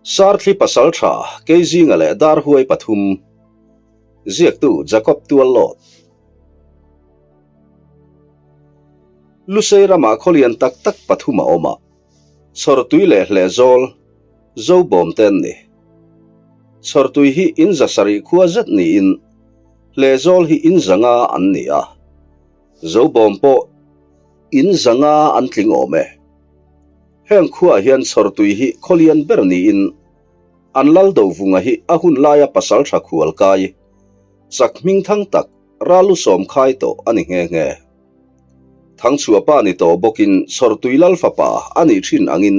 Sarthli Pasaltha Keizinga leh Darhuai pathum Ziaktu Jacob Tuallawt Lusei ramah khawlian tak tak pathum a awm a, Chhawrtui leh Hlehzawl, Zobawm te an ni. Chhawrtui hi in 700 khua zet niin Hlehzawl hi in 500 an ni a, Zobawm pawh in 500 an tling awm e. Heng khuaah hian chhawrtui hi khawlian ber niin an lal Dovunga hi a hun laia pasaltha khual kai chak hming thang tak Ralu sawm khai tawh a ni nghe nghe. Thangchhuahpa ni tawh bawkin chhawrtui lal fapa a nih thin angin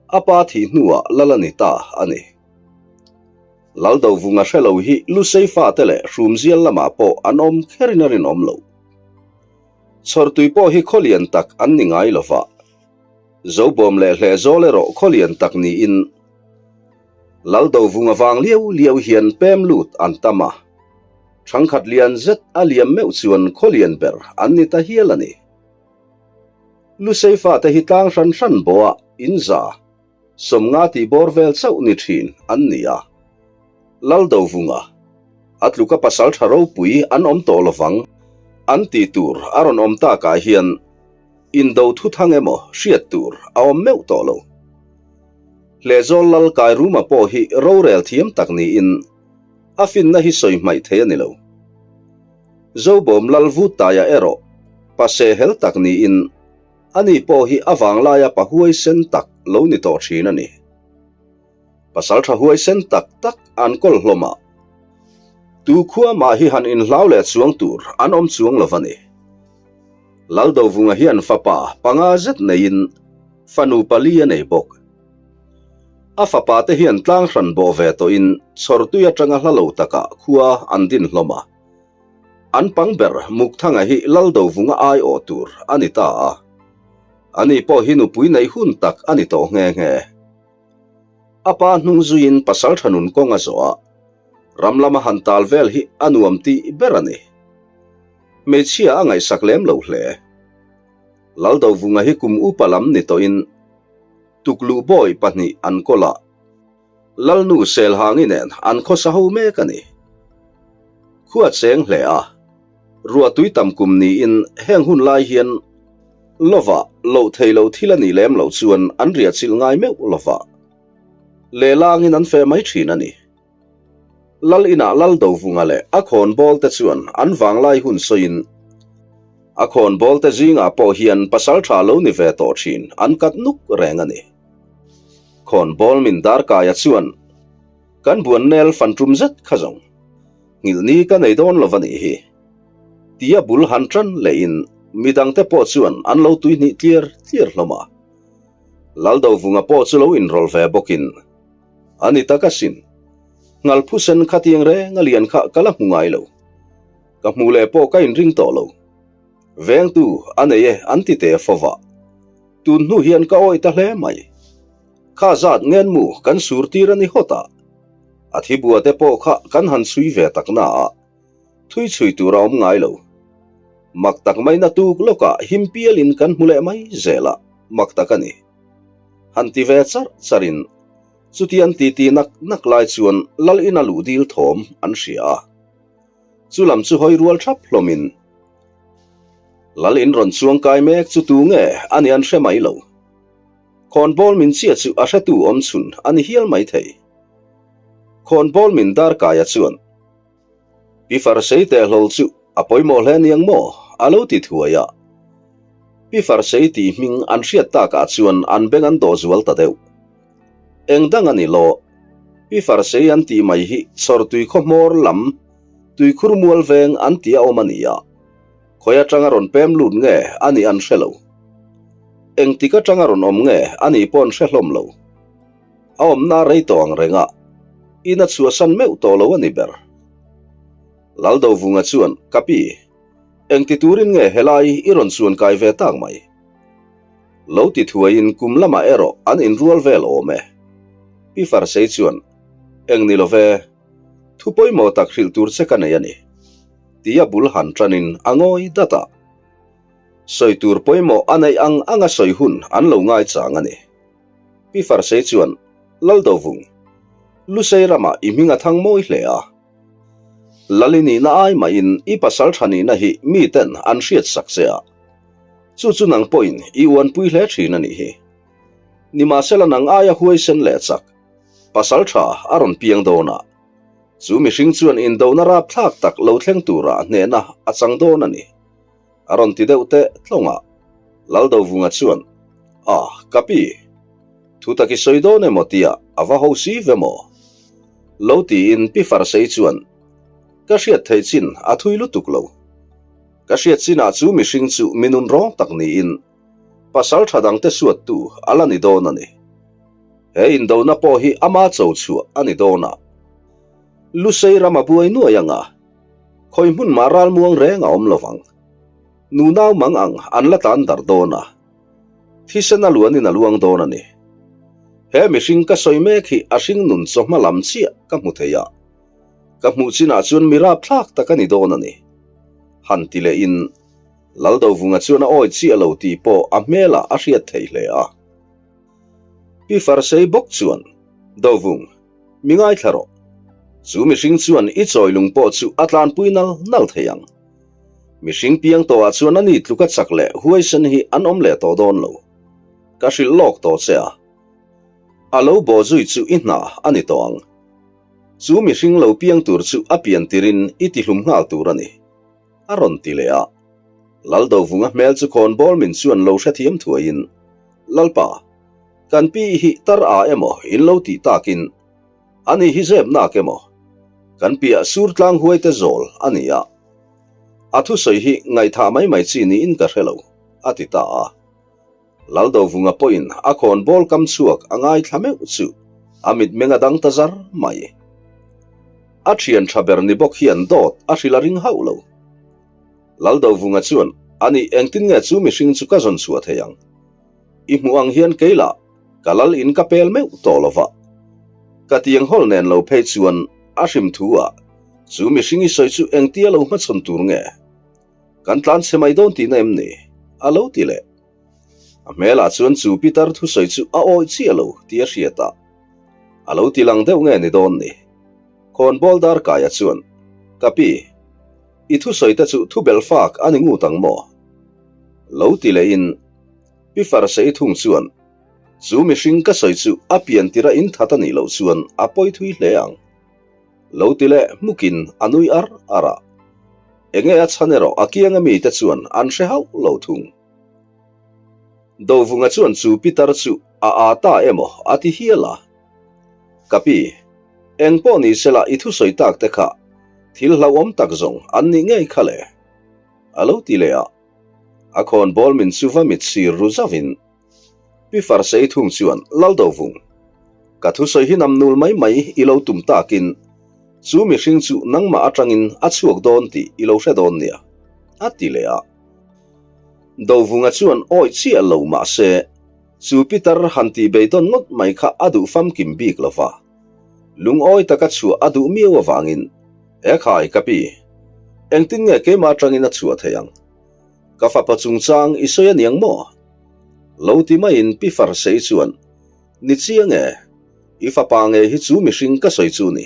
a pa thih hnuah lal a ni ta a ni. Lal Dovunga hre lo hi Lusei fate leh Hrumzial lamah pawh an awm kherin a rinawm lo. Chhawrtui pawh hi khaw lian tak an ni ngai lo va, Zobawm leh Hlehzawl erawh khaw lian tak niin Laldovunga vang liau liau hian pem lut an tam a, thangkhat lian zet a liam meuh chuan khaw lian ber an ni ta hial a ni. Lusei fate hi tlang hran hran bawhah in 50 tih bawr vel chauh ni thin an ni a. Laldovunga, a tluka pasal tha ropui an awm tawh lovang an tih tur a rawn awm takah hian indo thu thang emaw hriat tur a awm meuh tawh lo. Hlehzawl Lal Kairuma pawh hi rorel thiam tak niin a finna hi sawi hmaih thei a ni lo. Zobawm Lal Vutaia erawh pase hel tak niin ani pawh hi a vanglaia pa huaisen tak lo ni tawh thin a ni. Pasal tha huaisen tak tak an kawl hlawm a, tu khua mah hi han inhlau leh chuang tur an awm chuang lo va ni. Laldovunga hian fapa panga zet neiin fanu pali a nei bawk. A fapa te hian tlang hran bawh ve tawhin chhawrtui atanga hla lo takah khua an din hlawm a. An pang ber Mukthanga hi Laldovunga aiawh tur a ni ta a. Ani pawh hi nupui neih hun tak a ni tawh nghe nghe. A pa hnung zuiin pasal tha nun kawng a zawh a, ram lama han tal vel hi a nuam tih ber a ni. Hmeichhia a ngaihsak lem lo hle. Laldovunga hi kum upa lam ni tawhin tukluh bawi pahnih an kawl a, Lalnu Selhangi nen an khawsa ho mek a ni. Khua cheng hle a, ruahtui tam kum niin heng hun lai hian lova loh thei lo thil a nih lem loh chuan an riahchilh ngai meuh lova lehlangin an feh mai thin a ni. Lal inah Lal Dovunga leh a khawnbawl te chuan an vanglai hun sawiin a khawnbawl te zingah pawh hian pasal tha lo ni ve tawh thin an kat nuk reng a ni. Khawnbawl min darkaia chuan kan buan nel fan tum zet kha zawng nghilhni ka nei dawn lo va nih hi tia bul han tan lehin midangte pawh chuan an lo tuihnih tliar tliar hlawm a. Laldovunga pawh chu lo inrawlh ve bawkin a ni tak asin. Ngalphusen khatiang reng a lian kha ka la hmu ngai lo. Ka hmuh leh pawh ka inring tawh lo. Vengtu a nei e an ti teh fo va. Tun hnu hian ka awih ta hle mai. Kha zat ngenmu kan sur tir a ni hawt a. A thibua te pawh kha kan han chhui ve tak na a, thui chhui tur a awm ngai lo. Mak tak mai na tuk lawkah him pialin kan hmu leh mai zel a, mak tak a ni. Han ti ve char charin chutiang titi nak nak lai chuan Lal ina luh dil thawm an hria a. Chu lam chu hawi rual thap hlawmin Lal in rawn chuang kai mek chu tu nge a ni an hre mai lo. Khawnbawl min chiah chu a hretu awm chhun a ni hial mai thei. Khawnbawl min dar kaia chuan Pi Farsei tehhlawl chu a pawimawh hle niang maw? a lo ti thuai a. Pi Farsei tih hming an hriat takah chuan an beng an dawh zual ta deuh. Eng dang a ni lo, Pi Farsei an tih mai hi chhawrtui khaw hmawr lam tuikhur mual veng an tih a awm a ni a, khawi atanga rawn pem lut nge a nih an hre lo. Engtik atanga rawn awm nge a nih pawh an hre hlawm lo. A awmna rei tawh ang reng a, in a chhuahsan meuh tawh lo a ni ber. Laldovunga chuan, Ka pi, engti turin nge helai i rawn chuan kai ve tak mai? Lo ti thuaiin kum lamah erawh an inrual vel awm e. Pi Farsei chuan, Eng ni lo ve, thu pawimawh tak hrilh tur che ka nei a ni. Tia bul han tanin a ngawi dat a. Sawi tur pawimawh a neih ang anga sawi hun an lo ngaichang a ni. Pi Farsei chuan. Laldovung, Lusei ramah i hming a thang mawi hle a. Lal i nihna ai mahin i pasal tha nihna hi miten an hriat sak che a. Chu chu nang pawhin i uanpui hle thin a nih hi. Nimahsela nang aia huaisen leh chak, pasal tha a rawn piang dawn a. Chu mihring chuan indona rapthlak tak lo thleng turah hnehna a chang dawn a ni. A rawn ti deuh teh tlawng a. Laldovunga chuan, A, ka pi, thu tak i sawi dawn emaw tia a va ho si ve maw? Lo tiin Pi Farsei chuan, Ka hriat theih chin a thui lutuk lo. Ka hriat chinah chu mihring chu mi nun rawng tak niin pasal tha dangte suattu a la ni dawn a ni. He indona pawh hi ama cho chhuah a ni dawn a. Lusei ram a buai nuai anga khawi hmun mah ralmuang reng a awm lovang. Nunau mang ang an la tlan darh dawn a, thisen a luanin a luang dawn a ni. He mihring ka sawi mek hi a hring nun chawhma lam chiah ka hmu thei a, ka hmuh chinah chuan mi rapthlak tak a ni dawn a ni. Han ti lehin Laldovunga chuan a awi chiah lo tih pawh a hmelah a hriat thei hle a. Pi Farsei bawk chuan, Dovung, mi ngaithla rawh. Chu mihring chuan i chawilung pawh chu a tlanpui nal nal thei ang. Mihring piang tawhah chuan a ni tluka chak leh huaisen hi an awm leh tawh dawn lo. Ka hrilh lawk tawh che a. A lo bawh zui chu i hna a ni tawh ang. Chu mihring lo piang tur chu a pian tirin i tihlum nghal tur a ni. A rawn ti leh a. Laldovunga hmel chu khawnbawl min chuan lo hrethiam thuaiin, Lalpa, kan pi hi tar a emaw in lo tih takin, Ani hi zep nak emaw? Kan piah sur tlang huai te zawl a ni a. A thusawi hi ngaihthah mai mai chi niin ka hre lo, a ti ta a. Laldovunga pawhin a khawnbawl kam chhuak a ngaithla meuh chu a mitmeng a dang ta zar mai. A thian tha ber ni bawk hian dawt a hrilh a ring hauh lo. Laldovunga chuan, Ani engtin nge chu mihring chu ka zawn chhuah thei ang? I hmuh ang hian kei lah ka lal in ka pel meuh tawh lo va. Ka tiang hawl nen lo phei chuan a hrim thu ah chu mihring i sawi chu engtia lo hmachhawn tur nge? Kan tlan chhe mai dawn tihna em ni? A lo ti leh. A hmelah chuan chu pitar thusawi chu a awih chiah lo tih a hriat a. A lo ti lang deuh nge ni dawn ni? Khawnbawl Darkaia chuan, Ka pi, i thusawi te chu thu belh fak a ni ngut ang maw? Lo ti lehin Pi Farsei thung chuan, Chu mihring ka sawi chu a pian tirh a inthat a nih loh chuan a pawi thui hle ang. Lo ti leh hmukin a nui ar ar a. Enge a chhan erawh a kianga mite chuan an hre hauh lo thung. Dovunga chuan chu pitar chu a aa ta emaw a ti hial a. Ka pi, eng pawh ni sela i thusawi tak te kha thil hlauhawm tak zawng an nih ngei kha le? A lo ti leh a. A khawnbawl min chu va mit sir ru zauhin Pi Farsei thung chuan Laldovung, ka thusawi hi nam nul mai mai i lo tum takin chu mihring chu nangmah atangin a chhuak dawn tih i lo hre dawn nia, a ti leh a. Dovunga chuan awih chiah lo mah se chu pitar han tih beidawn ngawt mai kha a duh famkim bik lo va, lungawi taka chhuah a duh miau avangin, Ekhai ka pi, engtin nge keimah atangin a chhuah thei ang? Ka fapa chungchang i sawi aniang maw? Lo ti maiin Pi Farsei chuan, Ni chiang e, i fapa nge hi chu mihring ka sawi chu ni,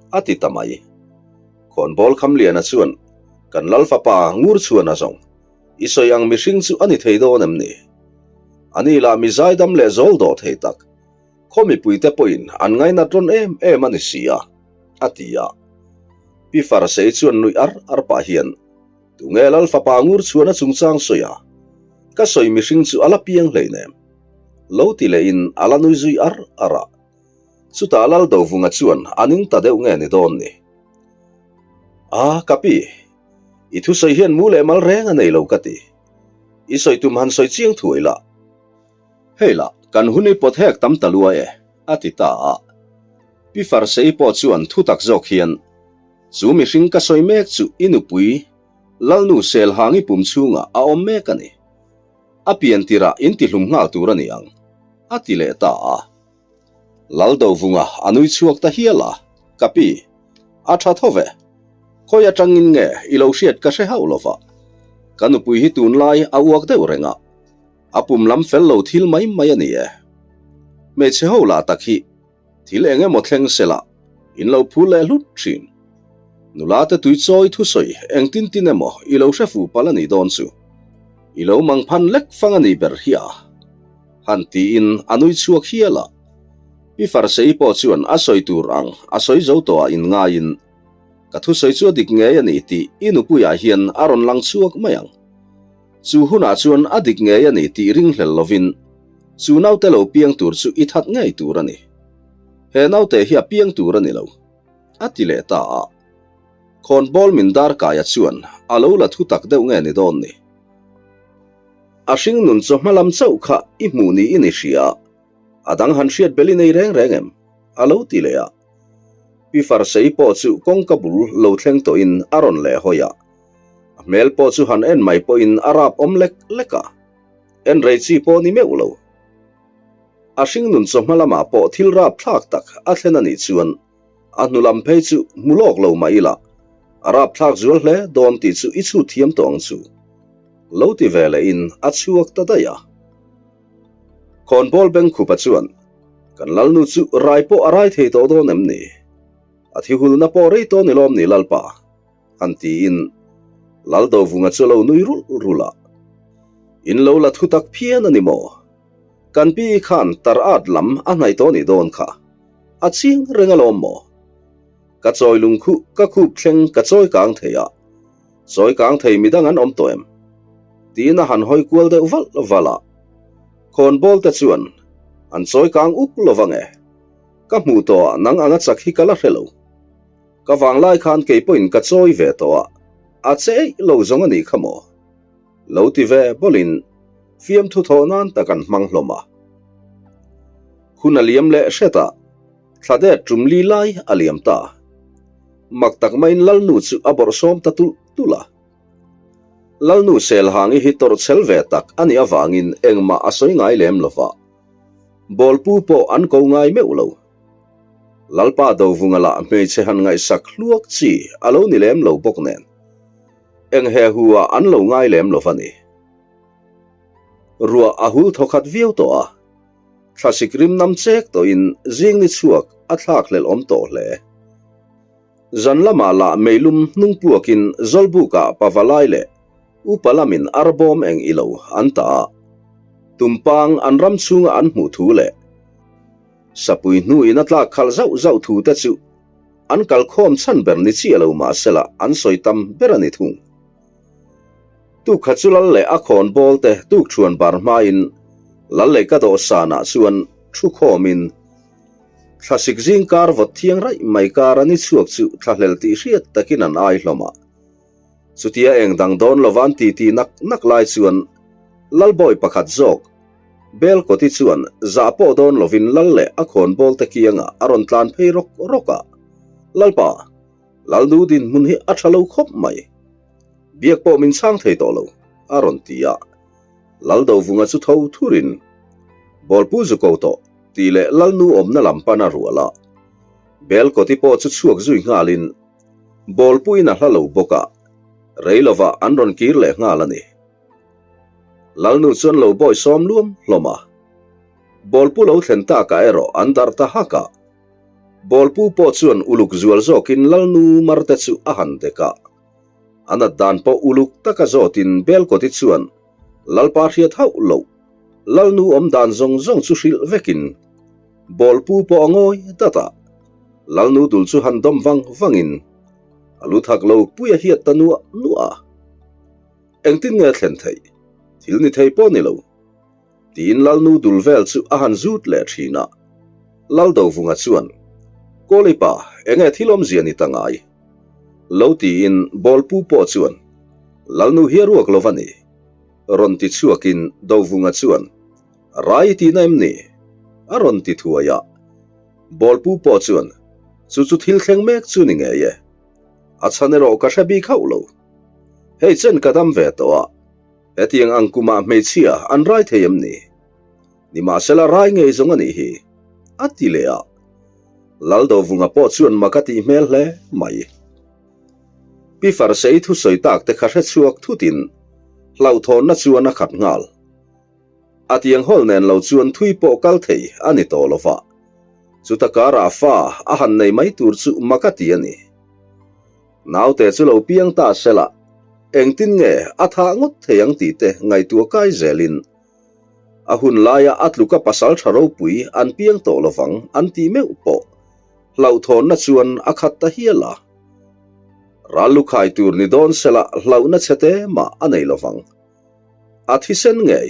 a ti ta mai. Khawnbawl Khamliana chuan, Kan lal fapa Ngurchhuana zawng, i sawi ang mihring chu a ni thei dawn em ni? Ani lah mi zaidam leh zawl dawh thei tak, khaw mipuite pawhin an ngainat rawn em em a ni si a, a ti a. Pi Farsei chuan nuih ar ar pah hian, Tunge Lal fapa ngur chhuan a chungchang sawi a, ka sawi mihring chu a la piang hleinem. Lo ti lehin a la nui zui ar ar a. Chutah Lal Dovunga chuan a ning ta deuh nge ni dawn ni. A, ka pi, i thusawi hian mu leh mal reng a nei lo ka ti. I sawi tum han sawi chiang thuai la. Hei lah, kan hun i pawt hek tam ta lua e, a ti ta a. Pi Farsei pawh chuan thutak zawk hian, Chu mihring ka sawi mek chu i nupui Lalnu Selhangi pum chhungah a awm mek a ni. A pian tirah in tihlum nghal tur a ni ang, a ti leh ta a. Laldovunga a nui chhuak ta hial a, Ka pi, a tha tho ve. Khawi atangin nge i lo hriat ka hre hauh lova. Ka nupui hi tunlai a uak deuh reng a, a pum lam fel lo thil mai mai a ni e. Hmeichhe ho lah tak hi. Thil eng emaw thleng sela in lo phul leh hlut thin. Nula te tui chawi thusawi engtin tin emaw i lo hre fuh palh a nih dawn chu. I lo mang phan lek fang a nih ber hi a. Han tiin a nui chhuak hial a. Pi Farsei pawh chuan a sawi tur ang a sawi zo tawh ah in ngaiin ka thusawi chu a dik ngei a ni tih i nupuiah hian a rawn lang chhuak mai ang. Chu hunah chuan a dik ngei a ni tih ringhlel lovin chu naute lo piang tur chu i that ngei tur a ni. He naute hi a piang tur a ni lo, a ti leh ta a. Khawnbawl min dar kaia chuan a lo la thu tak deuh nge ni dawn ni? A hringnun chawhma lam chauh kha i hmuh niin i hria a, a dang han hriat bel i nei reng reng em? a lo ti leh a. Pi Farsei pawh chu kawngka bul lo thleng tawhin a rawn leh hawi a. A hmel pawh chu han en mai pawhin a rap awm lek lek a. En rei chi pawh ni meuh lo. A hringnun chawhma lamah pawh thil rap thlak tak a thlen a nih chuan a hnu lam phei chu hmu lawk lo mah ila a rap thlak zual hle dawn tih chu i chhut thiam tawh ang chu. Lo ti ve lehin a chhuak ta daih a. Khawnbawl Bengkhupa chuan, Kan Lalnu chu rai pawh a rai thei tawh dawn em ni? A thi hulna pawh rei tawh ni lawm ni Lalpa? Han tiin Laldovunga chu a lo nui rulh rulh a. In lo la thu tak phian a ni maw? Kan pi khan tar at lam a hnaih tawh nih dawn kha. A ching reng alawm maw? Ka chawi lungkhuh ka khup thleng ka chawi kang thei a. Chawi kang thei midang an awm tawh em? Tiin a han hawi kual deuh valh valh a. Khawnbawl te chuan an chawi kang uk lo vang e. Ka hmuh tawh ah nang anga chak hi ka la hre lo. Ka vanglai khan kei pawhin ka chawi ve tawh a, a che eih lo zawng a nih kha maw? Lo ti ve bawlin fiamthu thawh nan tak an hmang hlawm a. Hun a liam leh hret a, thla det tum li lai a liam ta. Mak tak maiin Lalnu chu a bawrhsawm ta tulh tulh a. Lalnu Selhangi hi tawrhchhel ve tak a nih avangin engmah a sawi ngai lem lo va, bawlpu pawh an ko ngai meuh lo. Lalpa Dovunga lah hmeichhe han ngaihsak hluak chi a lo ni lem lo bawk nen, eng he hu ah an lo ngai lem lo va ni. Ruah a hul thawkhat viau tawh a, thlasik rim nam chek tawhin zing ni chhuak a thlak hlelh awm tawh hle. Zan lamah lah meilum hnung puakin Zawlbukah Pavalai leh Upa lamin arbawm eng ilo an tah a, tumpang an ram chhunga an hmuh thu leh Sapui hnuin a tlak khalh zauh zauh thu te chu an kalkhawm chhan ber ni chiah lo mahsela an sawi tam ber a ni thung. Tukha chu lal leh a khawn bawl te tukṭhuan bar hmain lal leh ka dawhsanah chuan thu khawmin thlasik zing kar vawt thiang raih mai kara ni chhuak chu thlahlel tih hriat takin an ai hlawm a. Chutia eng dang dawn lova an titi nak nak lai chuan Lalbawi pakhat zawk Belkawti chuan zah pawh dawn lovin lal leh a khawn bawl te kiangah a rawn tlan phei rawk rawk a, Lalpa, Lalnu dinhmun hi a tha lo khawp mai. Biak pawh min chhang thei tawh lo, a rawn ti a. Laldovunga chu tho thurin, Bawlpu zu ko tawh, tih leh Lalnu awmna lam pan a rual a. Belkawti pawh chu chhuak zui nghalin, Bawlpuin a hla lo bawk a, rei lovah an rawn kir leh nghal a ni. Lalnu chuan lo bawi sawm luam hlawm a. Bawlpu lo thlen takah erawh an darh ta hak a. Bawlpu pawh chuan uluk zual zawkin Lalnu marte chu a han dek a. A nat dan pawh uluk taka zawtin Belkawti chuan Lalpa hriat hauh loh, Lalnu awm dan zawng zawng chu hrilh vekin Bawlpu pawh a ngawi dat a. Lalnu dul chu han dawm vang vangin a lu thak lo pui a hiat ta nuah nuah a. Engtin nge thlen theih? Thil ni thei pawh ni lo. Tiin Lalnu dul vel chu a han zut leh thin a. Laldovunga chuan, Kawlipa, enge thil awmzia ni ta ngai? Lo tiin Bawlpu pawh chuan, Lalnu hi a ruak lo va ni. Rawn ti chhuakin Dovunga chuan, Rai i tihna em ni? A rawn ti thuai a. Bawlpu pawh chuan, Chu chu thil thleng mek chu ni ngei e. A chhan erawh ka hre bik hauh lo. Hei chen ka dam ve tawh a. Hetiang ang kumah hmeichhia an rai thei em ni? Nimahsela rai ngei zawng a nih hi, a ti leh a. Laldovunga pawh chuan mak a tih hmel hle mai. Pi Farsei thusawi tak te kha hre chhuak thutin hlauhthawnna chuan a khat nghal. A tiang hawl nen lo chuan thui pawh kal thei a ni tawh lo va. Chuta karah fa a han nei mai tur chu mak a ti a ni. Naute chu lo piang ta sela, engtin nge a thah ngawt thei ang tih te ngaihtuah kai zelin a hun laia a tluka pasal tha ropui an piang tawh lovang an tih meuh pawh hlauhthawnna chuan a khat ta hial a. Ral lukhai tur ni dawn sela hlauhna chhe te mah a nei lovang. A thisen ngei,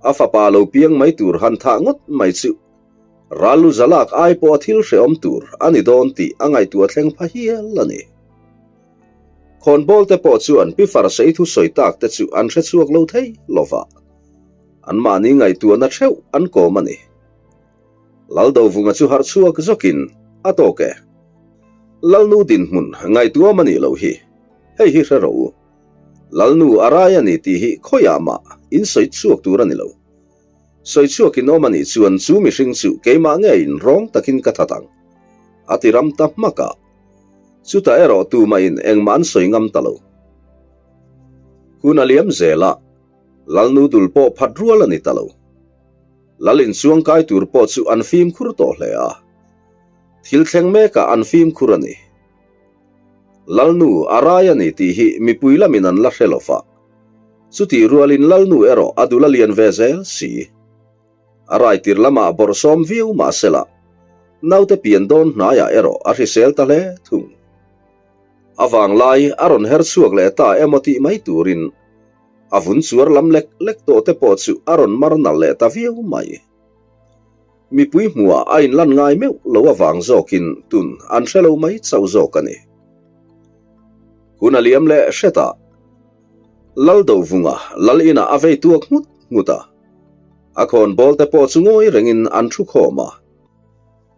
a fapa lo piang mai tur han thah ngawt mai chu ral lu zalak ai pawh a thil hrehawm tur a ni dawn tih a ngaihtuah thleng pha hial a ni. Khawnbawl te pawh chuan Pi Farsei thu sawi tak te chu an hre chhuak lo thei lova, anmahni ngaihtuahna theuh an kawm a ni. Laldovunga chu harh chhuak zawkin a tawk e. Lalnu dinhmun ngaihtuam a nih loh hi, hei hi hre rawh u. Lalnu a rai a ni tih hi khawiah mah in sawi chhuak tur a ni lo. Sawi chhuakin awm a nih chuan chu mihring chu keimah ngeiin rawng takin ka that ang, a ti ram ta hmak a. Chutah erawh tumahin engmah an sawi ngam ta lo. Hun a liam zel a, Lalnu dul pawh phat rual a ni ta lo. Lal inchuang kai tur pawh chu an fimkhur tawh hle a. Thil thleng mekah an fimkhur a ni. Lalnu a rai a ni tih hi mipui lamin an la hre lo va. Chutih rualin Lalnu erawh a dul a lian ve zel si. A rai tir lamah bawrhsawm viau mah sela, naute pian dawn hnaiah erawh a hrisel ta hle thung. A vanglai a rawn her chhuak leh ta emaw tih mai turin a vun chuar lam lek lek tawh te pawh chu a rawn mar nalh leh ta viau mai. Mipui hmuhah a inlan ngai meuh lo avang zawkin tun an hre lo mai chauh zawk a ni. Hun a liam leh hret a, Laldovunga lal inah a vei tuak nghut nghut a, a khawnbawl te pawh chu ngawi rengin an thu khawm a.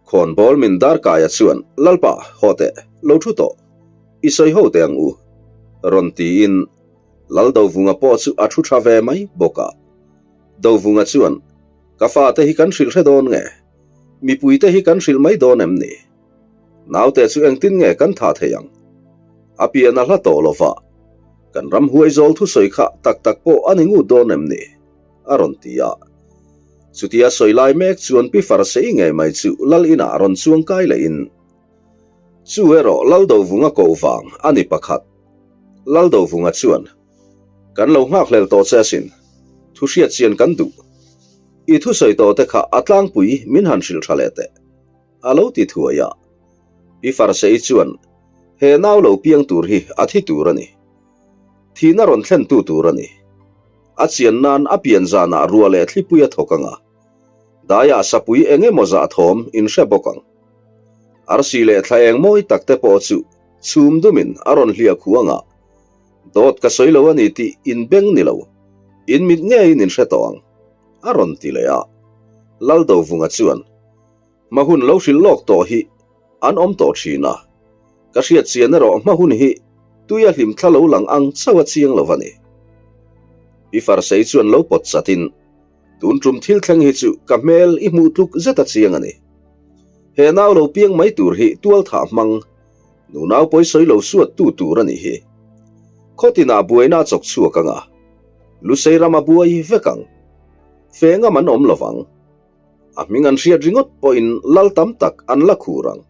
Khawnbawl min Darkaia chuan, Lalpa, haw teh, lo thu tawh, i sawi ho teh ang u, rawn tiin Laldovunga pawh chu a thu tha ve mai bawk a. Dovunga chuan, Ka fate hi kan hrilh hre dawn nge? Mipuite hi kan hrilh mai dawn em ni? Naute chu engtin nge kan thah thei ang? A pian a hla tawh lo va, kan ramhuai zawl thusawi kha tak tak pawh a ni ngut dawn em ni? a rawn ti a. Chutia sawi lai mek chuan Pi Farsei ngei mai chu Lal inah rawn chuang kai lehin, Chu erawh Laldovunga koh vang a ni pakhat. Laldovunga chuan, Kan lo nghakhlel tawh che asin. Thu hriat chian kan duh. I thusawi tawh te kha a tlangpui min han hrilh tha leh teh. A lo ti thuai a. Pi Farsei chuan, He nau lo piang tur hi a thi tur a ni. Thihna rawn thlentu tur a ni. A chian nan a pian zanah ruah leh thlipui a thawk ang a. Daiah sapui eng emaw zah thawm in hre bawk ang. Arsi leh thla eng mawi tak te pawh chu chhum dumin a rawn hliah khuh ang a. Dawt ka sawi lo a ni tih in beng ni lo, in mit ngeiin in hre tawh ang, a rawn ti leh a. Laldovunga chuan, Hma hun lo hrilh lawk tawh hi an awm tawh thin a, ka hriat chian erawh hma hun hi tui a hlim thla lo lang ang chauh a chiang lo a ni. Pi Farsei chuan lo pawt chatin, Tun tum thil thleng hi chu ka hmel i hmuh tluk zet a chiang a ni. He nau lo piang mai tur hi tual thah hmang, nunau pawi sawi lo suat tu tur a nih hi. Khawtinah buaina a chawk chhuak ang a, Lusei ram a buai vek ang. Fe ngam an awm lovang. A hming an hriat ringawt pawhin lal tam tak an la khur ang.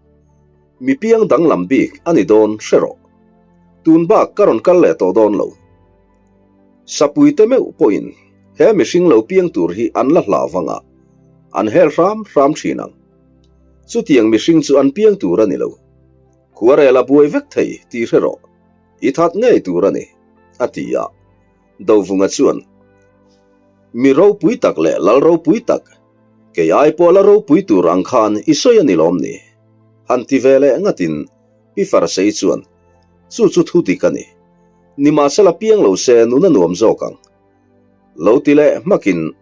Mi piang danglam bik a ni dawn hre rawh. Tun bak ka rawn kal leh tawh dawn lo. Sapuite meuh pawhin he mihring lo piang tur hi an la hlau vang a, an hel hram hram thin ang. Chutiang mihring chu an piang tur a ni lo. Khuarel a buai vek thei tih hre rawh, i that ngei tur a ni, a ti a. Dovunga chuan, Mi ropui tak leh lal ropui tak, kei ai pawh la ropui tur ang khan i sawi a ni lawm ni? Han ti ve leh ngatin Pi Farsei chuan, Chu chu thu dik a ni. Nimahsela piang lo se nun a nuam zawk ang. Lo ti leh hmakin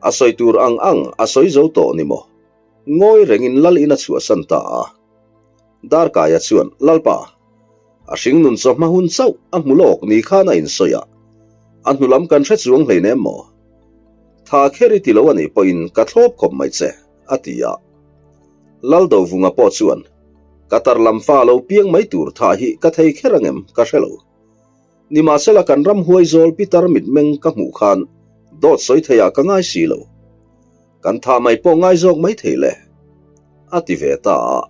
a sawi tur ang ang a sawi zo tawh ni maw? Ngawi rengin Lal in a chhuahsan ta a. Darkaia chuan, Lalpa, a hringnun chawhma hun chauh a hmu lawk ni khan a insawi a, a hnu lam kan hre chuang hleinem maw? Tha kher i ti lo a nih pawhin ka thlawp khawp mai che, a ti a. Laldovunga pawh chuan, Ka tar lam fa lo piang mai tur thah hi ka thei kher angem ka hre lo. Nimahsela kan ram huai zawl pitar mitmeng ka hmuh khan dawt sawi theiah ka ngai si lo. Kan thah mai pawh ngai zawk mai thei le. a ti ve ta a.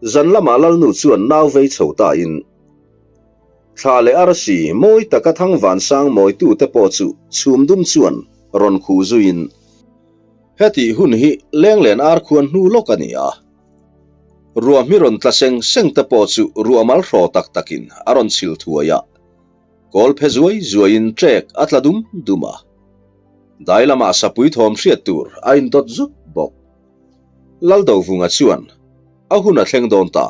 Zan lamah Lalnu chuan nau vei chho tain, Thla leh arsi mawi taka Thangvansang mawitute pawh chu chhum dum chuan rawn khuh zuiin, Hetih hun hi lenglen ar khuan hnu lawk a ni a. Ruahmi rawn tla seng seng te pawh chu ruah mal hraw tak takin a rawn chhil thuai a. Kawl phe zuai zuaiin ṭek a tla dum dum a. Dai lamah sapui thawm hriat tur a indawt zut bawk. Laldovunga chuan a hun a thleng dawn ta.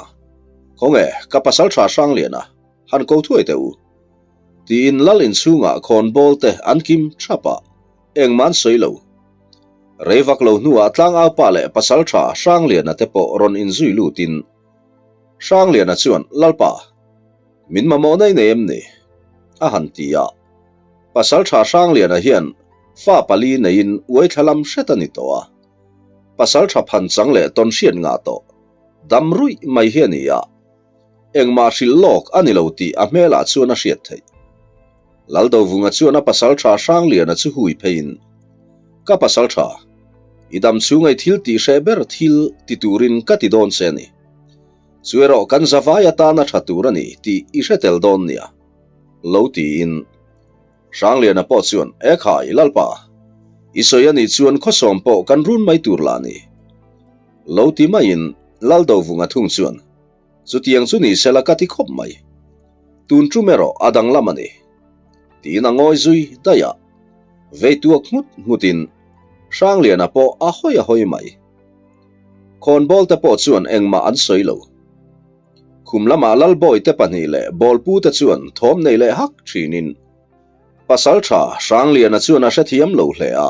Khawnge ka pasalṭha Hrangliana han ko thuai teh u. Tiin lal inchhungah khawnbawl te an kim ṭhap a, engmah an sawi lo. Rei vak lo hnuah tlangaupa leh pasalṭha Hrangliana te pawh rawn inzui lutin Hrangliana chuan Lalpa, min mamawh nei nei em ni? a han ti a. Pasalṭha Hrangliana hian fa pali neiin uaithla lam hret a ni tawh a. Pasalṭha phanchang leh tawnhriat ngah tawh dam ruih mai hi a ni a. Engmah hrilh lawk a ni lo tih a hmelah chuan a hriat theih. Laldovunga chuan a pasalṭha Hrangliana chu hui pheiin, Ka pasalṭha, i dam chhunga i thil tih hreh ber thil ti turin ka ti dawn che a ni. Chu erawh kan zavai atana ṭha tur a ni tih i hre tel dawn nia, lo tiin. Hrangliana pawh chuan, E khai, Lalpa, i sawi a nih chuan khawsawm pawh kan run mai tur lah a ni. Lo ti maiin Laldovunga thung chuan, Chutiang chu ni sela ka ti khawp mai. Tun tum erawh a danglam a ni. Tiin a ngawi zui daih a. Vei tuak nghut nghutin Hrangliana pawh a hawi a hawi mai. Khawnbawl te pawh chuan engmah an sawi lo. Khum lamah Lalbawi te pahnih leh Bawlpu te chuan thawm nei leh hak thinin Pasaltha Hrangliana chuan a hrethiam lo hle a.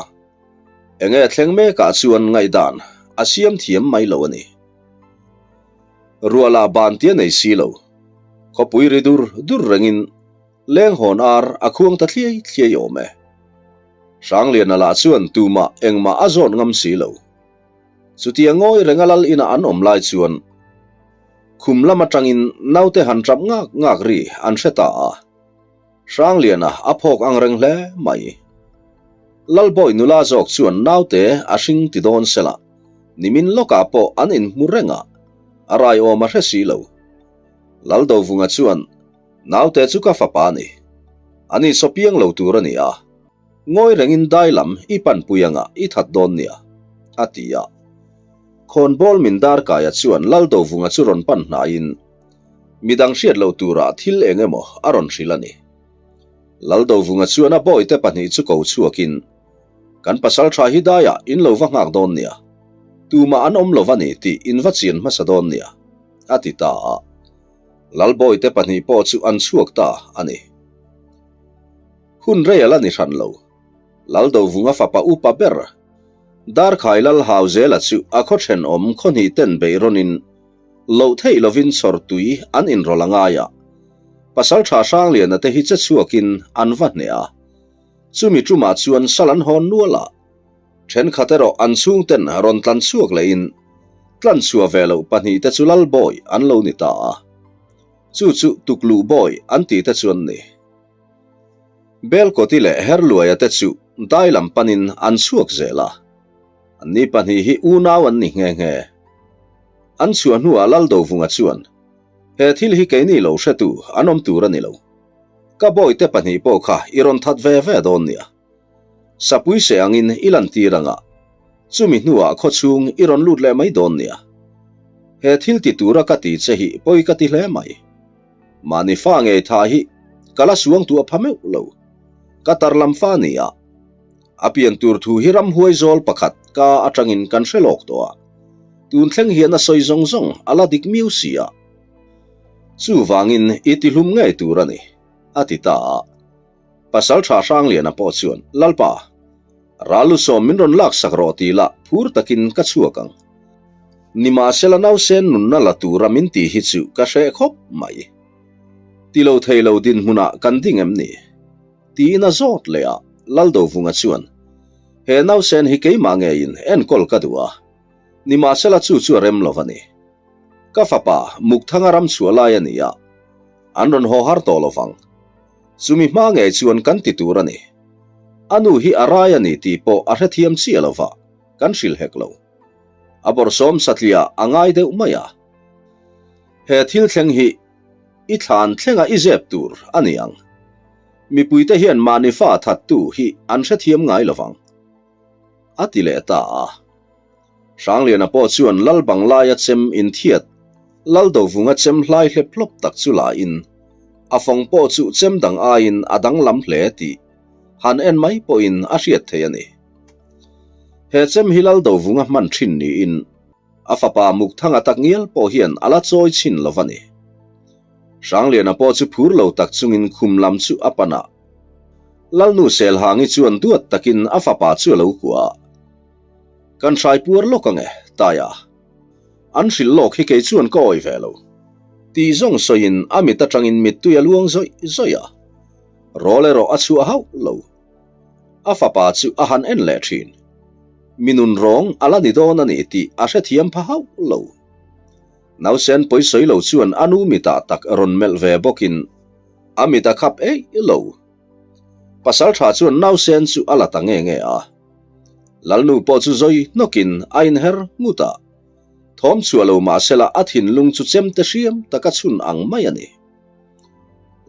Enge thleng mekah chuan ngaihdan a siam thiam mai lo a ni. Ruah lah ban tia nei si lo. Khawpui ri dur dur rengin leng hawn ar a khuang ta thliai thliai awm e. Hrangliana lah chuan tumah engmah a zawt ngam si lo. Chutia ngawi renga lal inah an awm lai chuan khum lam atangin naute han tap ngak ngak ri an hre ta a. Hrangliana a phawk ang reng hle mai. Lalbawi nula zawk chuan naute a hring ti dawn sela, nimin lawkah pawh an inhmu reng a, a rai awm a hre si lo. Laldovunga chuan, Naute chu ka fapa a ni. Ani saw piang lo tur a ni a, ngawi rengin dai lam i panpui anga i that dawn nia, a ti a. Khawnbawl min darkaia chuan Laldovunga chu rawn pan hnaiin, Midang hriat loh turah thil eng emaw a rawn hrilh a ni. Laldovunga chuan a bawite pahnih chu ko chhuakin, Kan pasal tha hi daiah in lo va nghak dawn nia, tumah an awm lo va ni tih in va chian hmasa dawn nia, a ti ta a. Lalbawite pahnih pawh chu an chhuak ta a ni. Hun rei a la ni hran lo. Laldovunga fapa upa ber, Darkhai Lal Hauzela chu a khaw thenawm khaw hnih ten beihrawnin, Loh theih lovin chhawr tui an inrawlh a ngai a, Pasalṭha Hrangliana te hi che chhuakin an va hneh a. Chumi ṭumah chuan sal an hawn nual a, ṭhenkhat erawh an chhungten rawn tlan chhuak lehin tlan chhuah ve loh pahnihte chu Lalbawi an lo ni ta a. Chu chu Tukluh Bawi an tih te chu an ni. Belkawti leh Herluaia te chu dai lam panin an chhuak zel a. Anni pahnih hi unau an ni nghe nghe. An chhuah hnuah Laldovunga chuan, He thil hi keini lo hretu an awm tur a ni lo. Ka bawite pahnih pawh kha i rawn that ve ve dawn nia. Sapui seh angin i lantir anga, chumi hnuah khawchhung i rawn lut leh mai dawn nia. He thil ti tura ka ti che hi pawi ka ti hle mai. Mahni fa ngei tha hi ka la suangtuah pha meuh lo. Ka tarlam fa nia. A pian tur thu hi ramhuai zawl pakhat ka atangin kan hre lawk tawh a, tun thleng hian a sawi zawng zawng a la dik miau si a. Chuvangin i tihlum ngei tur a ni, a ti ta a. Pasaltha Hrangliana pawh chuan, Lalpa, ral lusawm min rawn laksak rawh ti la phur takin ka chhuak ang. Nimahsela nausen nunna la tura min ti hi chu ka hreh khawp mai. Ti lo thei lo dinhmunah kan ding em ni? Tiin a zawt leh a, Laldovunga chuan, He nausen hi keimah ngeiin enkawl ka duh a, nimahsela chu chu a rem lo a ni. Ka fapa Mukthanga ram chhuah lai a ni a, an rawn haw har tawh lo vang. Chumi hma ngei chuan kan ti tur a ni. A nu hi a rai a ni tih pawh a hrethiam chiah lo va, kan hrilh hek lo. A bawrhsawm satliah a ngai deuh mai a. He thil thleng hi i thlan thlenga i zep tur a ni ang. Mipuite hian mahni fa thattu hi an hrethiam ngai lovang, a ti leh ta a. Hrangliana pawh chuan Lal Banglaia chem inthiat, Lal Dovunga chem hlai hlep hlawp tak chu la in, a fawng pawh chu chem dang aiin a danglam hle tih han en mai pawhin a hriat theih a ni. He chem hi Lal Dovunga hman thin niin a fapa Mukthanga tak ngial pawh hian a la chawi chhin lo va ni. Hrangliana pawh chu phur lo tak chungin khum lam chu a pan a. Lalnu Selhangi chuan duat takin a fapa chu a lo kuah a. Kan hrai puar lawk ang e, Taia. An hrilh lawk hi kei chuan ka awi ve lo. Tih zawng sawiin a mit atangin mittui a luang zawih zawih a. Rawl erawh a chhuah hauh lo. A fapa chu a han en leh thin. Mi nun rawng a la ni dawn a ni tih a hrethiam pha hauh lo. Nausen pawisawi lo chuan a nu mitah tak rawn melh ve bawkin a mit a khap eih lo. Pasaltha chuan nausen chu a la ta nge nge a. Lalnu pawh chu zawi hnawkin a inher ngut a. Thawm chhuah lo mahsela a thinlung chu chemte hriam taka chhun ang mai a ni.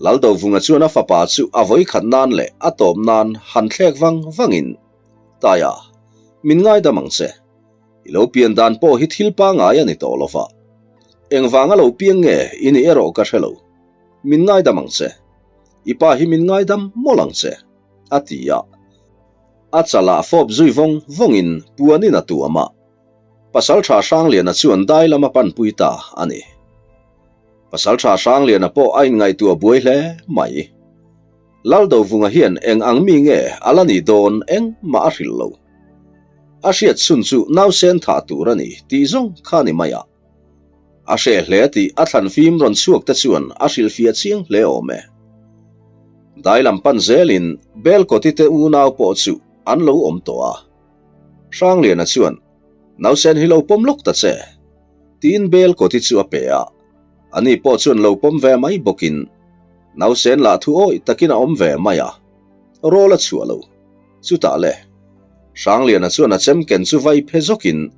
Laldovunga chuan a fapa chu a vawikhat nan leh a tawp nan han thlek vang vangin, Taia, min ngaidam ang che. I lo pian dan pawh hi thil pangai a ni tawh lo va. Engvanga lo piang nge i nih erawh ka hre lo. Min ngaidam ang che. I pa hi min ngaidam mawlh ang che, a ti a. A chalah fawp zui vawng vawngin puanin a tuam a. Pasaltha Hrangliana chuan dai lam a panpui ta a ni. Pasaltha Hrangliana pawh a inngaihtuah buai hle mai. Laldovunga hian eng ang mi nge a la nih dawn engmah a hrilh lo. A hriat chhun chu nausen thah tur a ni tih zawng kha ni mai a. A hreh hle tih a thlan fim rawn chhuak te chuan a hrilhfiah chiang hle awm e. Dai lam pan zelin Belkawti te unau pawh chu an lo awm tawh a. Hrangliana chuan, Nausen hi lo pawm lawk ta che, tiin Belkawti chu a pe a. Ani pawh chuan lo pawm ve mai bawkin Nausen lah thu awih takin a awm ve mai a, rawl a chhuah lo. Chutah le, Hrangliana chuan a chem ken chu vai phe zawkin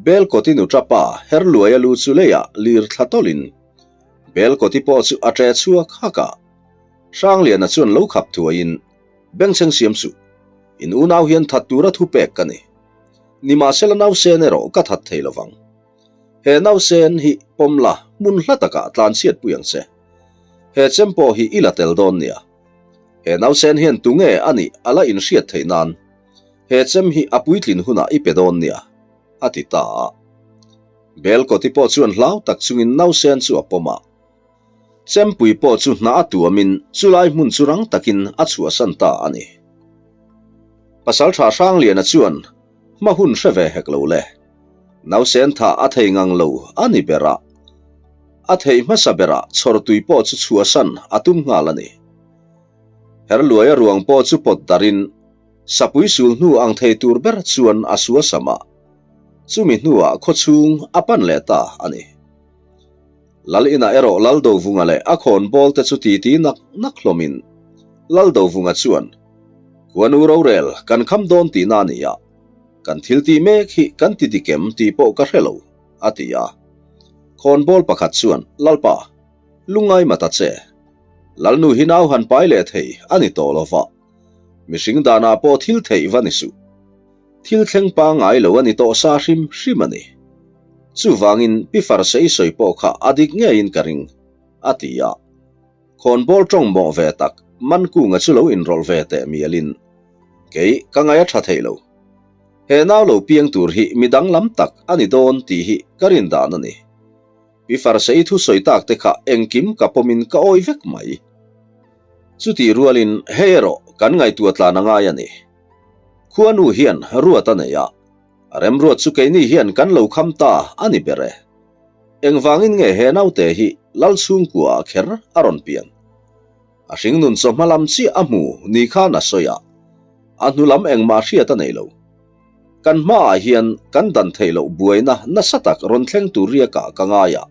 Belkawti nu tapa her luai a lu chu leiah lir thla tawlhin Belkawti pawh chu a ṭe chhuak hak a. Hrangliana chuan lo khap thuaiin, Bengchheng siam suh. In unau hian that tura thu pek ka ni. Nimahsela nausen erawh ka that thei lovang. He nausen hi pawm la hmun hla takah tlanchhiat pui ang che. He chem pawh hi i la tel dawn nia. He nausen hian tunge a nih a la inhriat theih nan he chem hi a puitlin hunah i pe dawn nia, a ti ta a. Belkawti pawh chuan hlau tak chungin nausen chu a pawm a. Chempui pawh chu hna a tuamin chulai hmun chu rang takin a chhuahsan ta a ni. Pasaltha Hrangliana chuan hma hun hre ve hek lo le. Nausen tha a thei ngang lo a ni ber a. A theih hmasa berah chhawrtui pawh chu chhuahsan a tum nghal a ni. Herluaia ruang pawh chu pawt darin sapui sul hnu ang thei tur ber chuan a suasam a. Chumi hnuah khawchhung a pan leh ta a ni. Lal inah erawh Laldovunga leh a khawnbawl te chu titi nak nak hlawmin Laldovunga chuan, Khuanu rorel kan kham dawn tihna a ni a, kan thil tih mek hi kan ti dik em tih pawh ka hre lo, a ti a. Khawnbawl pakhat chuan, Lalpa, lungngai ma ta che. Lalnu hi nau han pai leh thei a ni tawh lo va, mihring danah pawh thil theih va ni suh. Thil thleng pangngai lo a ni tawh sa hrim hrim a ni. Chuvangin Pi Farsei sawi pawh kha a dik ngeiin ka ring, a ti a. Khawnbawl tawng mawh ve tak Mankunga chu lo inrawlh ve teh mialin, Kei ka ngaih a tha thei lo. He nau lo piang tur hi mi danglam tak a ni dawn tih hi ka rin dan a ni. Pi Farsei thusawi tak te kha engkim ka pawmin ka awih vek mai. Chutih rualin hei erawh kan ngaihtuah tlan a ngai a ni. Khuanu hian ruat a nei a, a remruat chu keini hian kan lo kham ta a ni ber e. Engvangin nge he naute hi Lal chhungkua ah kher a rawn pian? A hringnun chawhma lam chiah a hmu ni khan a sawi a, a hnu lam engmah hriat a nei lo. Kan hmaah hian kan dan theih loh buaina nasa tak rawn thleng tur riakah ka ngai a.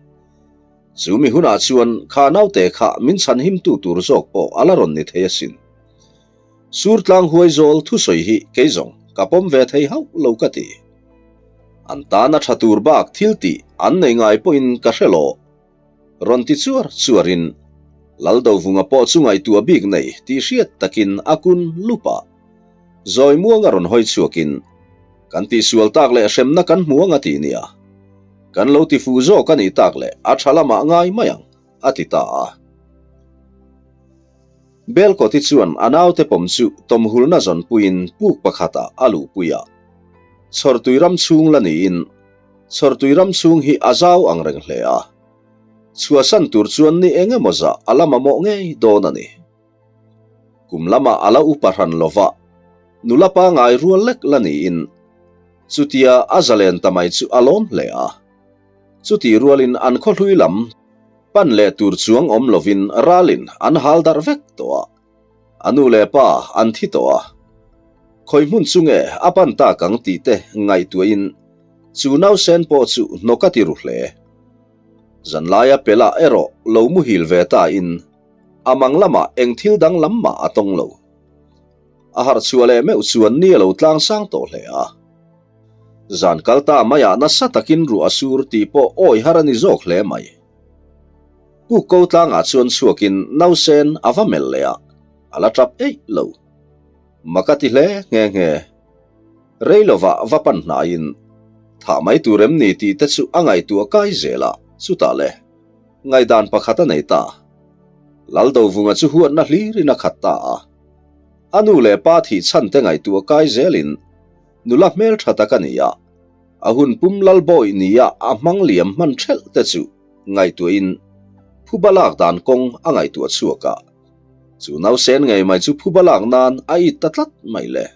Chu mi hunah chuan kha naute kha min chhanhimtu tur zawk pawh a la rawn ni thei asin. Surtlang huai zawl thusawi hi kei zawng ka pawm ve thei hauh lo ka ti. An tana tha tur bak thil tih an nei ngai pawhin ka hre lo. Rawn ti chuar chuarin Laldovunga pawh chu ngaihtuah bik nei tih hriat takin a kun lup a. Zawi muanga rawn hawi chhuakin, Kan tihsual tak leh hremna kan hmu ang a ti nia. Kan lo ti fuh zawk a nih tak leh a tha lamah ngai mai ang, a ti ta a. Belkawti chuan a naute pawm chu tawmhulna zawnpuiin puk pakhatah a luhpui a. Chhawrtui ram chhung la niin Chhawrtui ram chhung hi a zau ang reng hle a. Chhuahsan tur chuan ni eng emaw zah a la mamawh ngei dawn a ni. Kum lamah a la upa hran lo va, nula pangai rual lek la niin chutia a zalen ta mai chu a lawm hle a. Chutih rualin an khawhlui lam pan leh tur chuang awm lovin ralin an hal darh vek tawh a. A nu leh pa an thi tawh a, khawi hmun chu nge a pan tak ang tih te ngaihtuahin chu nausen pawh chu hnawk a ti ru hle. Zanlaia Pela erawh lo muhil ve ta in a mang lamah eng thil dang lam mah a tawng lo. A harh chhuah leh meuh chuan ni a lo tlang sang tawh hle a. Zan kal ta maiah nasa takin ruah a sur tih pawh awi har a ni zawk hle mai. Puk ko tlangah chuan chhuakin nausen a va melh leh a, a la tap eih lo. Mak a ti hle nghe nghe. Rei lovah va pan hnaiin, Thah mai tur em ni tih te chu a ngaihtuah kai zel a, chutah le, ngaihdan pakhat a nei ta. Laldovunga chu huatna hlirin a khat ta a. A nu leh pa thih chhan te ngaihtuah kai zelin nula hmeltha tak a ni a. A hun pum Lalbawi nia a hmang liam hman thelh te chu ngaihtuahin phuba lak dan kawng a ngaihtuah chhuak a, chu nausen ngei mai chu phuba lak nan a it ta tlat mai le.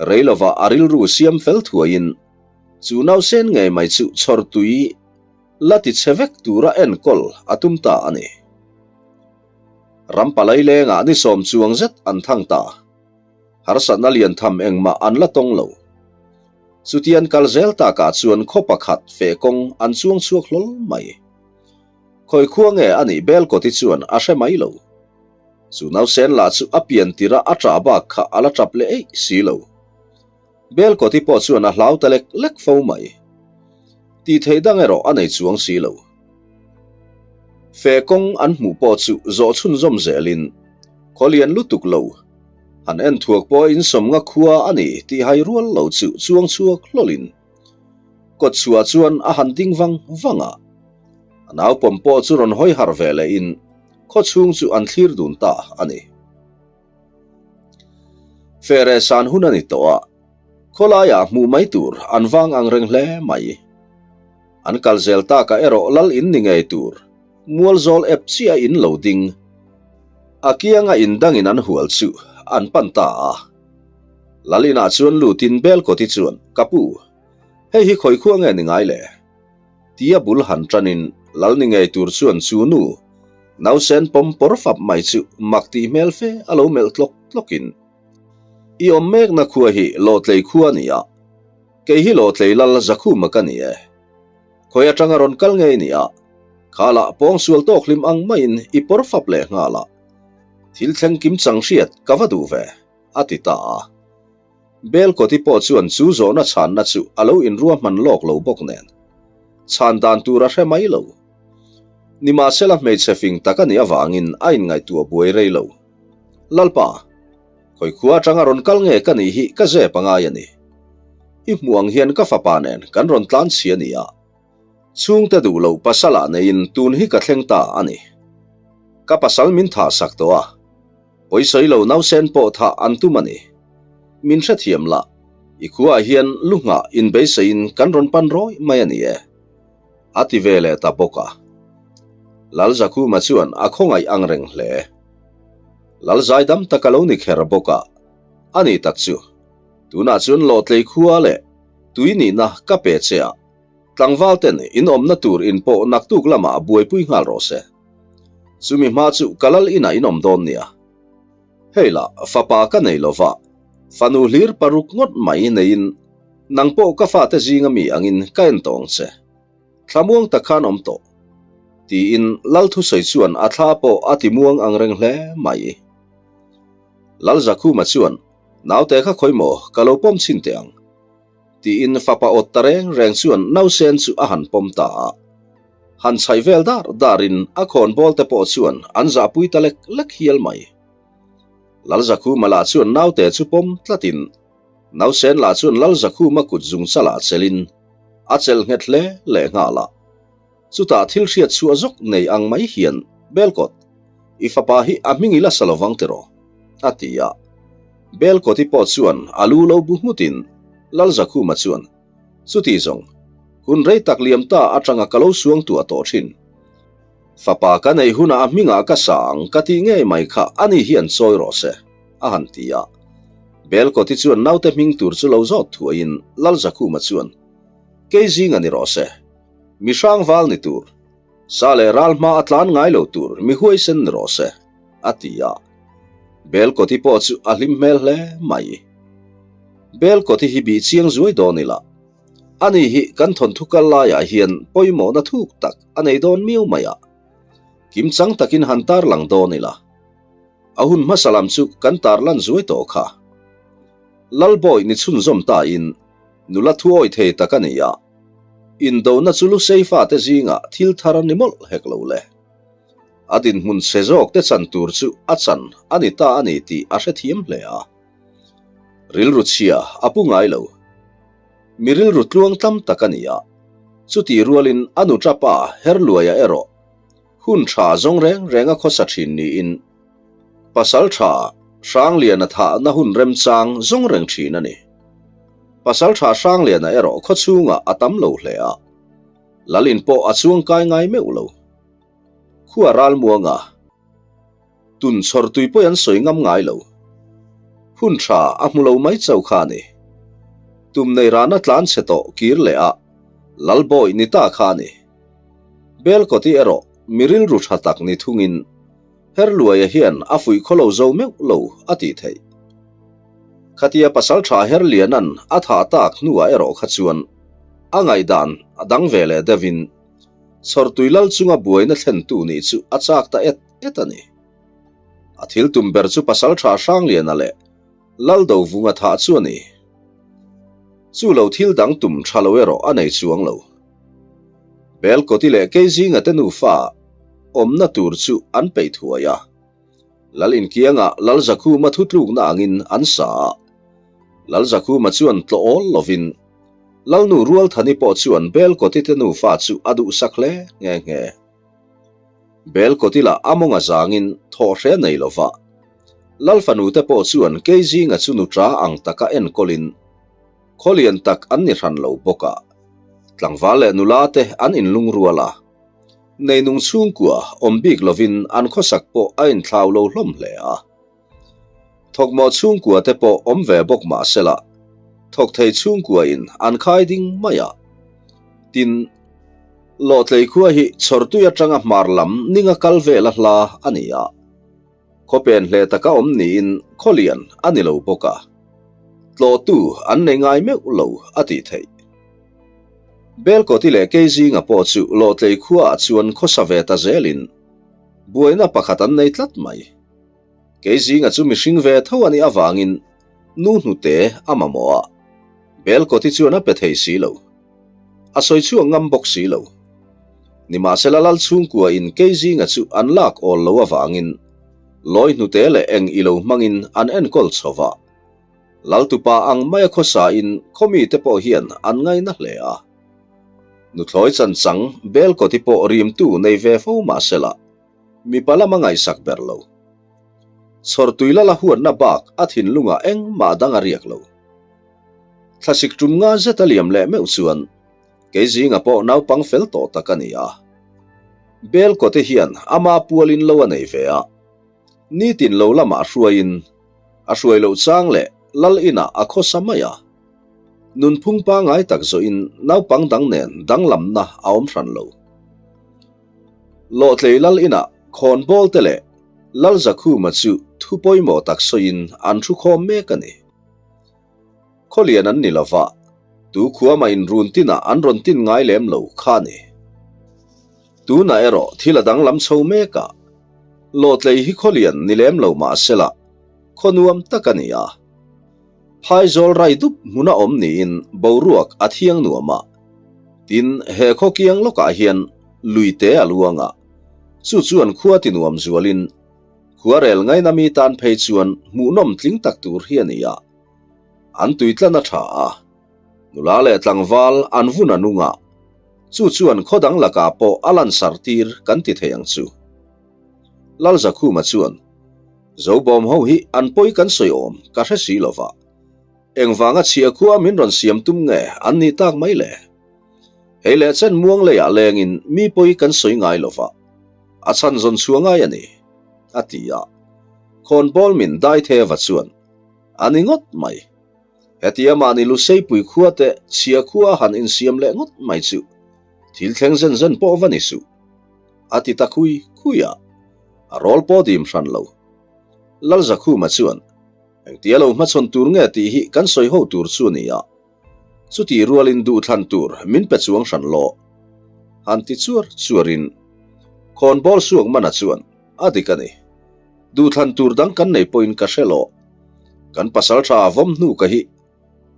Rei lovah a rilru siam fel thuaiin chu nausen ngei mai chu chhawr tui la ti chhe vek tura enkawl a tum ta a ni. Rampalai lengah ni sawm chuang zet an thang ta. Harsatna lian tham engmah an la tawng lo. Chutian kal zel takah chuan khaw pakhat feh kawng an chuang chhuak hlawl mai. Khawi khua nge a nih Belkawti chuan a hre mai lo. Chu nausen lah chu a pian tirh a a ṭah bak kha a la ṭap leh eih si lo. Belkawti pawh chuan a hlau ta lek lek fo mai. Tih theih dang erawh a nei chuang si lo. Feh kawng an hmuh pawh chu zawh chhunzawm zelin khaw lian lutuk lo. Han en thuak pawh in sawmnga khua a ni tih hai rual lo chu chuang chhuak hlawlin kawt chhuah chuan a han ding vang vang a. A naupawm pawh chu rawn hawi harh ve lehin khaw chhung chu an thlir dun ta a ni. Fere san hun a ni tawh a, khawlaiah hmuh mai tur an vang ang reng hle mai. An kal zel takah erawh lal in ni ngei tur Mualzawl ep chiah in lo ding. A kianga in dangin an hual chu an pan ta a. Lal inah chuan lutin Belkawti chuan, Ka pu, hei hi khawi khua nge ni ngai le? Tia bul han tanin lal ni ngei tur chuan chu nu, nausen pawm pawr fap mai chu mak tih hmel fe a lo melh tlawk tlawkin, I awm mekna khua hi Lawhtlei khua a ni a, kei hi Lawhtlei lal Zakhuma ka ni e. Khawi atanga rawn kal ngei nia, kha lah pawngsual tawk hlim ang maiin i pawr fap leh nghal a, thil thleng kim chang hriat ka va duh ve, a ti ta a. Belkawti pawh chuan chu zawhna chhanna chu a lo inruahman lawk lo bawk nen, chhan dan tur a hre mai lo. Nimahsela hmeichhe fing tak a nih avangin a inngaihtuah buai rei lo. Lalpa! Khawi khua atanga rawn kal nge ka nih hi ka zep a ngai a ni. I hmuh ang hian ka fapa nen kan rawn tlan chhi a ni a. Chhungte duh loh pasal ah neiin tun hi ka thleng ta a ni. Ka pasal min thah sak tawh a. Pawisawi lo nausen pawh thah an tum a ni. Min hrethiam lah, i khuaah hian lu nghah inbeiseiin kan rawn pan rawih mai a ni e. A ti ve leh ta bawk a. Lalzakhuma chuan a khawngaih ang reng hle. Lal zaidam tak a lo ni kher bawk a, a ni tak chu. Tunah chuan Lawhtlei khua leh tui nihna ka pe che a, tlangval ten in awmna tur in pawh naktuk lamah buaipui nghal rawh se. Chumi hma chu ka lal inah in awm dawn nia. Hei lah, fapa ka nei lova, fanu hlir paruk ngawt mai neiin nang pawh ka fate zinga mi angin ka en tawh ang che. Thlamuang tak khan awm tawh. Tiin Lal thusawi chuan a thla pawh a ti muang ang reng hle mai. Lal Zakhuma chuan, Naute kha khawi maw, ka lo pawm chhin teh ang. Tiin fapa awt ta reng reng chuan nausen chu a han pawm ta a. Han chhaih vel dar darin a khawnbawl te pawh chuan an zahpui ta lek lek hial mai. Lalzakhuma lah chuan naute chu pawm tlatin nausen lah chuan Lalzakhuma kut zung chalah chelin a chelh nghet hle leh nghal a. Chutah thil hriat chhuah zawk nei ang mai hian, Belkawt, i fapa hi a hming i la sa lovang tiraw? a ti a. Belkawti pawh chuan a lu lo bu nghutin Lalzakhuma chuan, Chuti zawng, hun rei tak liam ta atanga ka lo suang tuah tawh thin. Fapa ka neih hunah a hmingah ka sa ang ka tih ngei mai kha ani hian chawi rawh se, a han ti a. Belkawti chuan naute hming tur chu lo zawt thuaiin Lalzakhuma chuan, Kei zinga ni rawh se. Mi hrangval ni tur, sa leh ral hma a tlan ngai lo tur mi huaisen ni rawh se, a ti a. Belkawti pawh chu a hlim hmel hle mai. Belkawti hi bih chiang zuai dawn ila, ani hi kan thawnthu kal laiah hian pawimawhna thuk tak a nei dawn miau mai a. Kimchang takin han tarlang dawn ila, a hun hmasa lam chu kan tarlan zuai tawh kha. Lalbawi ni chhunzawm tain Nula thuawi thei tak a ni a, indona chu Lusei fate zingah thil thar a ni mawlh hek lo le. A dinhmun chhe zawk te chan tur chu a chan a ni ta a ni tih a hrethiam hle a. Rilru chhia a pu ngai lo. Mi rilru tluang tlam tak a ni a, chutih rualin a nuṭa pa Herluaia erawh hun tha zawng reng reng a khawsa thin niin Pasal tha Hrangliana thahna hun remchang zawng reng thin a ni. Pasal tha Hrangliana erawh khawchhungah a tam lo hle a, Lalin pawh a chuangkai ngai meuh lo. Khua ralmuanga tun chhawr tui pawh an sawi ngam ngai lo. Hun tha a hmu lo mai chauh kha a ni. Tum nei rana tlan chhe tawh kir leh a Lalbawi ni ta kha a ni. Belkawti erawh mi rilru tha tak ni thungin Herluaia hian a fuih khaw lo zo meuh lo a tih theih. Khatia pasal tha Herliana'n a thah tak hnuah erawh kha chuan a ngaihdan a dang ve leh deuhin Chhawrtui lal chunga buaina thlentu nih chu a chak ta et et a ni. A thil tum ber chu pasal tha Hrangliana leh Laldovunga thah chu a ni. Chu lo thil dang tum tha lo erawh a nei chuang lo. Belkawti leh Keizinga te nufa awmna tur chu an peih thuai a. Lal inkiangah Lalzakhuma thutlukna angin an sa a. Lalzakhuma chuan tlawh awl lovin Lalnu Rualthani pawh chuan Belkawti te nufa chu a duhsak hle nghe nghe. Belkawti lah a mawnga zangin thawh hre nei lova Lal fanu te pawh chuan Keizinga chu nuṭa ang taka enkawlin Khaw lian tak an ni hran lo bawk a, tlangval leh nula te an inlungrual a, neinung chhungkua awm bik lovin an khawsak pawh a inthlau lo hlawm hle a. Thawkmawh chhungkua te pawh awm ve bawk mah sela, thawk thei chhungkua in an khai ding mai a. Tin, Lawhtlei khua hi Chhawrtui atanga hmar lam ninga kal vela hla a ni a. Khawpen hle taka awm niin khawlian a ni lo bawk a, tlawhtu an nei ngai meuh lo a tih theih. Belkawti leh Keizinga pawh chu Lawhtlei khuaah chuan khawsa ve ta zelin buaina pakhat an nei tlat mai. Keizinga chu mihring ve tho a nih avangin nu hnute a mamawh a, Belkawti chuan a pe thei si lo. A sawi chhuak ngam bawk si lo. Nimahsela lal chhungkua in Keizinga chu an lak awl lo avangin lawi hnute leh eng i lo hmangin an enkawl chho va. Laltupa ang maia khawsa in khaw mite pawh hian an ngaina hle a. Nuthlawi chanchang Belkawti pawh rimtu nei ve fo mahsela mipa lama ngaihsak ber lo. Chhawrtui lala huatna bak a thinlungah engmah dang a riak lo. Thlasik tum nga zet a liam leh meuh chuan kei zinga pawh naupang fel tawh tak a ni a. Belkawte hian ama pualin lo a nei ve a, nitin lo lamah hruaiin a hruai loh chang leh lal inah a khawsa mai a. Nunphung pangngai tak zawhin naupang dang nen danglamna a awm hran lo. Lawhtlei lal inah khawnbawlte leh Lalzakhuma chu thu pawimawh tak sawiin an thu khawm mek a ni. Khawlian an ni lova, tu khuama inrun tinah an rawn tin ngai lem lo kha a ni. Tunah erawh thil a danglam chho mek a, Lawhtlei hi khawlian ni lem lo mah sela, khaw nuam tak a ni a. Phaizawl rai dup hmuna awm niin boruak a thiang nuam a. Tin, he khaw kiang lawkah hian lui te a luang a, chu chuan khua ti nuam zualin khuarel ngaina mi tan phei chuan hmuhnawm tling tak tur hi a ni a. An tuitlan a tha a, nula leh tlangval an vun a nung a, chu chuan khaw dang lakah pawh a lansar tir kan ti thei ang chu. Lalzakhuma chuan, Zobawm ho hi an pawi kan sawi awm ka hre si lo va, engvanga chhia khua min rawn siam tum nge an nih tak mai le? Hei leh chen muang leiah lengin mi pawi kan sawi ngai lo va, a chhan zawn chhuah ngai a ni, a ti a. Khawnbawl min dai the va chuan, A ni ngawt mai. Hetia mahni Luseipui khua te chhia khua han insiam leh ngawt mai chu thil thleng zen zen pawh va ni suh. A ti ta khui khui a, a rawl pawh dim hran lo. Lalzakhuma chuan, Engtia lo hmachhawn tur nge tih hi kan sawi ho tur chu a ni a, chutih rualin duhthlan tur min pe chuang hran law. Han ti chuar chuarin khawnbawl suak mana chuan, A dik a ni. Duhthlan tur dang kan nei pawhin ka hre law. Kan pasal tha vawm hnu ka hi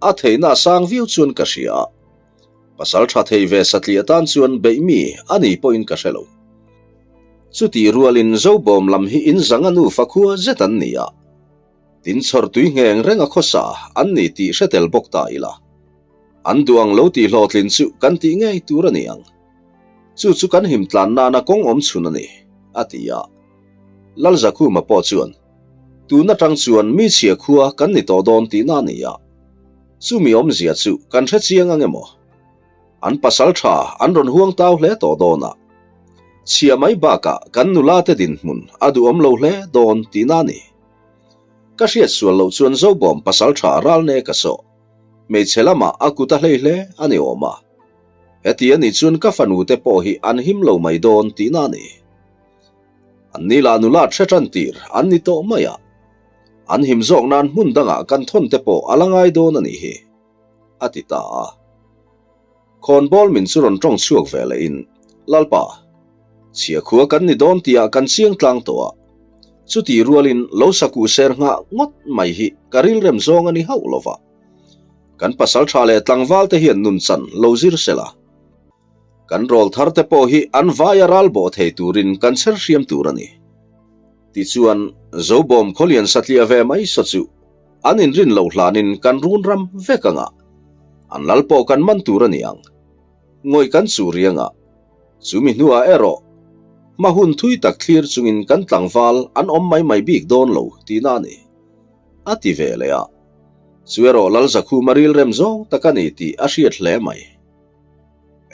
a theihna a sang viau chuan ka hria a. Pasal tha thei ve satliah atan chuan beih mi a ni pawhin ka hre lo. Chutih rualin Zobawm lam hi in zanga nufa khua zet an ni a, tin chhawr tui ngheng reng a khawsa an ni tih hre tel bawk ta ila, an duh ang lo tih hlawhtlin chu kan tih ngei tur a ni ang. Chu chu kan him tlan nana kawng awm chhun a ni, a ti a. Lalzakhuma pawh chuan, Tun atang chuan mi chhia khua kan ni tawh dawn tihna a ni a, chumi awmzia chu kan hre chiang ang emaw? An pasal tha an rawn huang tau hle tawh dawn a, chhia mai bakah kan nula te dinhmun a duhawm lo hle dawn tihna a ni. Ka hriat sual loh chuan Zobawm pasal tha ral ne ka sawh, hmeichhe lamah a kut a hlei hle a ni awm a. Heti a nih chuan ka fanu te pawh hi an him lo mai dawn tihna a ni. An ni lah nula hre tan tir an ni tawh mai a, an him zawk nan hmun dangah kan thawn te pawh a la ngai dawn a nih hi, a ti ta a. Khawnbawl min chu rawn tawng chhuak ve lehin, Lalpa, chhia khua kan ni dawn tihah kan chiang tlang tawh a, chutih rualin lo sakuh ser nghah ngawt mai hi ka rilrem zawng a ni hauh lo va, kan pasal tha leh tlangval te hian nun chan lo zir sela. Kan rawl thar te pawh hi an vaia ral bawh thei turin kan chher hriam tur a ni. Tichuan, Zobawm khawlian satliah ve mai saw chu an inrin loh hlanin kan run ram vek ang a, an lal pawh kan man tur a ni ang. Ngawih kan chuh riang a, chumi hnuah erawh hma hun thui tak thlir chungin kan tlangval an awm mai mai bik dawn lo tihna a ni, a ti ve leh a. Chu erawh Lalzakhuma rilrem zawng tak a ni tih a hriat hle mai.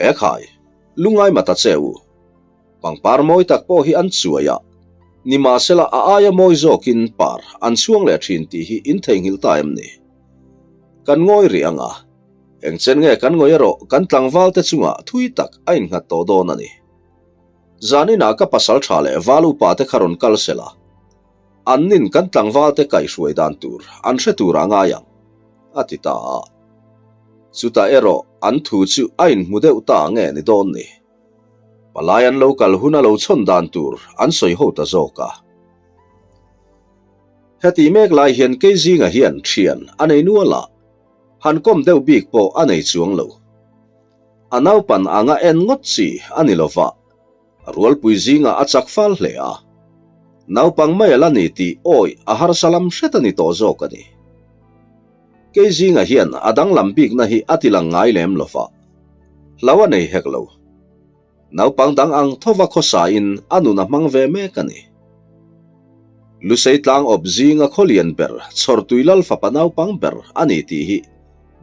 Ekhai, lungai mata che u. Pangpar mawi tak pawh hi an chuai a, nimahsela a aia mawi zawkin par an chhuang leh thin tih hi in theihnghilh ta em ni? Kan ngawi rih ang a, eng chen nge kan ngawi erawh kan tlangval te chungah thui tak a innghat tawh dawn a ni. Zaninah ka pasal tha leh val upa te kha rawn kal sela, an nin kan tlangval te kaihhruai dan tur an hre tur a ngai ang, a ti ta a. Chutah erawh an thu chu a inhmu deuh ta nge ni dawn ni. Palai an lo kal hun a lo chhawn dan tur an sawi ho ta zawk a. Heti mek lai hian kei zinga hian thian a nei nual a, han kawm deuh bik pawh a nei chuang lo. A naupan anga en ngawt chi a ni lo va, A rualpui zingah a chak fal hle a, naupang mai a la ni tih awih a harsa lam hret a ni tawh zawk a ni. Kei zingah hian a danglam bikna hi a tilang ngai lem lo va, hlau a nei hek lo. Naupang dang ang thova khawsain a nun a hmang ve mek a ni. Lusei tlang awp zinga khawlian ber Chhawrtui Lal fapa naupang ber a ni tih hi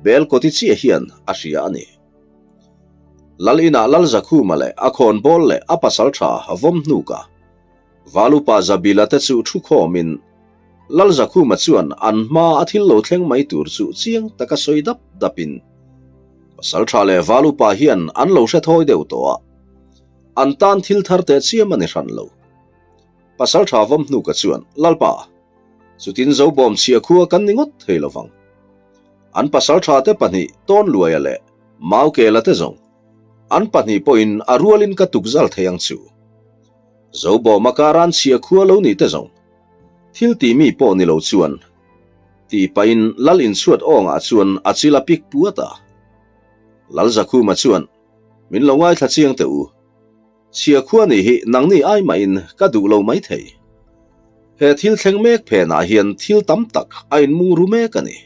Belkawti chiah hian a hria a ni. Lal inah Lal Zakhuma leh a khawnbawl leh a pasal tha vawm hnuka Valupa Zabila te chu thu khawmin Lal Zakhuma chuan an hma a thil lo thleng mai tur chu chiang taka sawi dap dapin pasal tha leh Valupa hian an lo hre thawi deuh tawh a, an tan thil thar teh chiam a ni hran lo. Pasal tha vawm hnuka chuan Lalpa, chutin Zobawm chhia khua kan ni ngawt thei lovang. An pasaltha te pahnih Tawnluaia leh Maukela te zawng an pahnih pawhin a rualin ka tukzal thei ang chu. Zobawma karan chhia khua lo nih te zawng thil tih mi pawh ni lo chuan. Tih pahin Lal inchhuat awngah chuan a chil a pik puat a. Lal Zakhuma chuan, Min lo ngaithla chiang teh u. Chhia khua nih hi nangni ai mahin ka duh lo mai thei. He thil thleng mek phenah hian thil tam tak a inmung ru mek a ni.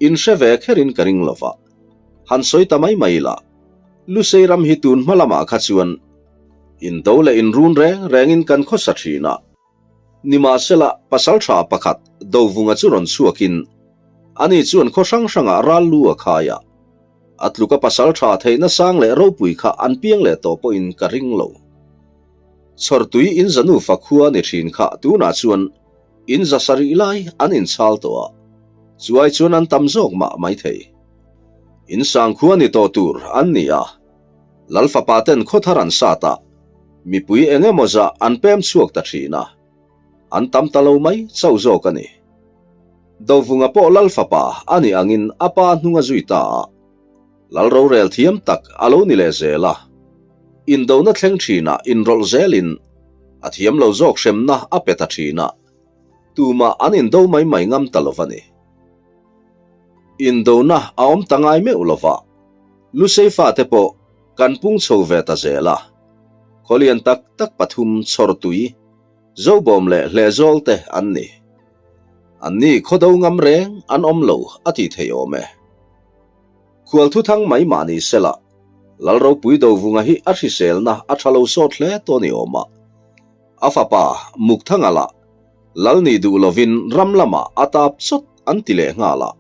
In hre ve kherin ka ring lova. Han sawi ta mai mai ila, Lusei ram hi tun hma lamah kha chuan indo leh inrun reng rengin kan khawsa thin a. Nimahsela, pasaltha pakhat Dovunga chu rawn chhuakin ani chuan khaw hrang hrangah ral lu a khai a. A tluka pasaltha theihna sang leh ropui kha an piang leh tawh pawhin ka ring lo. Chhawrtui inza nufa khua ni thin kha tunah chuan inza sarih lai an inchhal tawh a, chuai chuan an tam zawk mah maithei. Insang khua ni tawh tur an ni a. Lal fapa ten khaw thar an sat a, mipui eng emaw zah an pem chhuak ta thin a, an tam ta lo mai chauh zawk a ni. Dovunga pawh Lal fapa a nih angin a pa hnung a zui ta a, Lal rorel thiam tak a lo ni leh zel a, indona thleng thinah inrawlh zelin a thiam lo zawk hremna a pe ta thin a, tumah an indo mai mai ngam ta lo va ni. Indona a awm ta ngai meuh lo va, Lusei fate pawh kan pung chho ve ta zel a, khawlian tak tak pathum chhawrtui, Zobawm leh Hlehzawl te an ni. Anni khawdo ngam reng an awm lo a tih theih awm e. Khual thuthang mai mah ni sela, Lalropui Dovunga hi a hriselna a tha lo sawt hle tawh ni awm a. A fapa Mukthanga lah Lal nih duh lovin ram lamah a tap chawt an ti leh nghal a.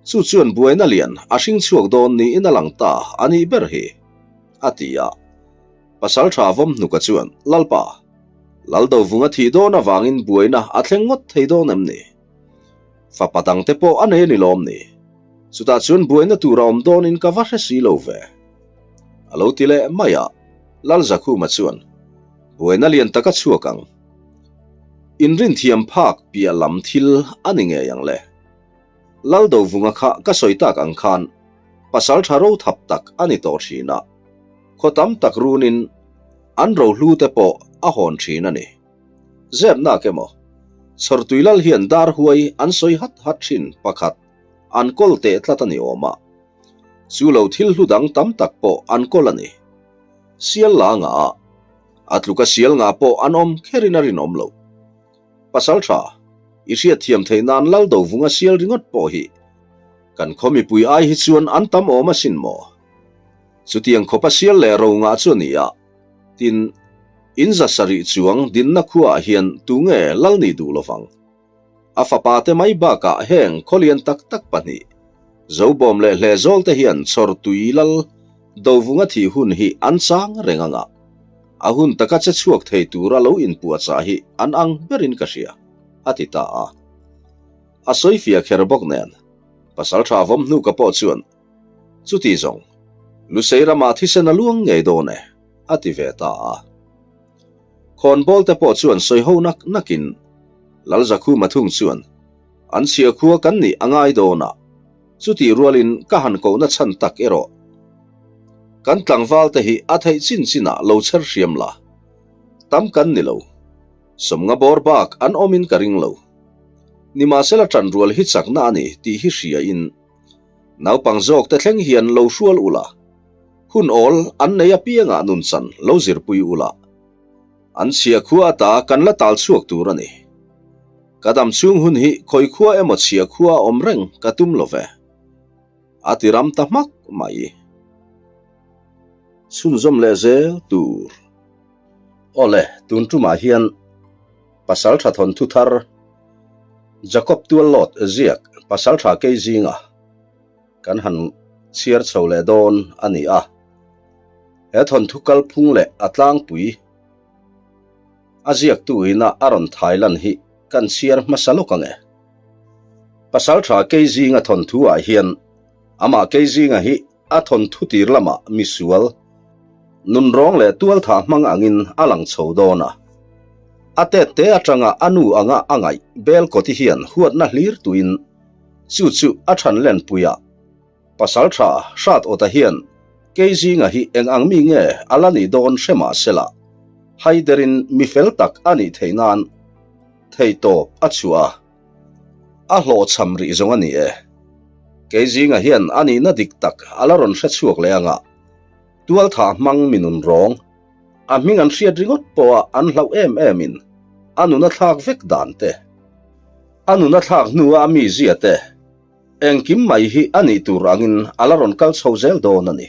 Chu chuan buaina lian a hring chhuak dawn niin a lang ta a nih ber hi, a ti a. Pasaltha Vawmhnuka chuan, Lalpa, Laldovunga thih dawn avangin buaina a thleng ngawt thei dawn em ni? Fapa dangte pawh a nei a ni lawm ni? Chutah chuan buaina tur a awm dawnin ka va hre si lo ve. A lo ti leh mai a, Lalzakhuma chuan, Buaina lian taka chhuak ang. Inrinthiam phak piah lam thil a ni ngei ang le. Laldovunga kha ka sawi tak ang khan pasal tha ro thap tak a ni tawh thin a, khaw tam tak runin an rohlu te pawh a hawn thin a ni. Zep nak emaw, Chhawrtui lal hian dar huai an sawi hat hat thin pakhat an kawl teh tlat a ni awm a, chu lo thil hlu dang tam tak pawh an kawl a ni. Sial la ngah a, a tluka sial ngah pawh an awm kherin a rinawm loh. Pasal tha, i hriatthiam theih nan Lal Dovunga sial ringawt pawh hi kan khaw mipui ai hi chuan an tam awm asin maw? Chutiang khawpa sial leh ro ngah chu a ni a, tin, in za sarih chuang dinna khuaah hian tunge Lal nih duh lovang? A fapa te mai bakah heng khawlian tak tak pahnih, Zobawm leh Hlehzawl te hian Chhawrtui Lal Dovunga thih hun hi an chang reng anga, a hun taka che chhuak thei tura lo inpuahchah hi an ang berin ka hria, a ti ta a. A sawi fiah kher bawk nen, Pasaltha Vawmhnuka pawh chuan, Chuti zawng, Lusei ramah thisen a luang ngei dawn e, a ti ve ta a. Khawnbawl te pawh chuan sawi ho nak nakin Lalzakhuma thung chuan an chhia khua kan nih a ngai dawn a, chutih rualin ka han kohna chhan tak erawh kan tlangval te hi a theih chin chinah lo chher hriam la, tam kan ni lo, sawmnga bawr bak an awmin ka ring lo. Nimahsela ṭanrual hi chakna a ni tih hi hriain naupang zawk te thleng hian lo hrual ula, Hun awl an nei apiangah nunchan lo zirpui ula, an chhia khua ata kan la tal chhuak tur a ni. Ka dam chhung hun hi khawi khua emaw chhia khua awm reng ka tum lo ve. A ti ram ta hmak mai. Chhunzawm leh zel tur. Awle, tun tumah hian Pasaltha thawnthu thar Jacob Tuallawt ziak Pasaltha kei zinga Kan han chhiar chho leh dawn a ni a, he thawnthu kalphung leh a tlangpui a ziaktu ina a rawn thai lan hi kan chhiar hmasa lawk ang e. Pasaltha Keizinga thawnthu ah hian amah Keizinga hi a thawnthu tir lamah misual, nunrawng leh tualthah hmang angin a lang chho dawn a. A tet te atanga a nu anga a ngaih Belkawti hian huatna hlir tuin Chu chu a than lenpui a, pasal tha hrat awta hian kei zinga hi eng ang mi nge a la nih dawn hre mah sela, haiderin mi fel tak a nih theih nan theihtawp a chhuah a. A hlawhchham rih zawng a ni e. Kei zinga hian a nihna dik tak a la rawn hre chhuak leh anga, tualthah hmang mi nun rawng, a hming an hriat ringawt pawha an hlauh em emin a nun a thlak vek dan te, a nun a thlak hnua a mizia te, engkim mai hi a nih tur angin a la rawn kal chho zel dawn a ni.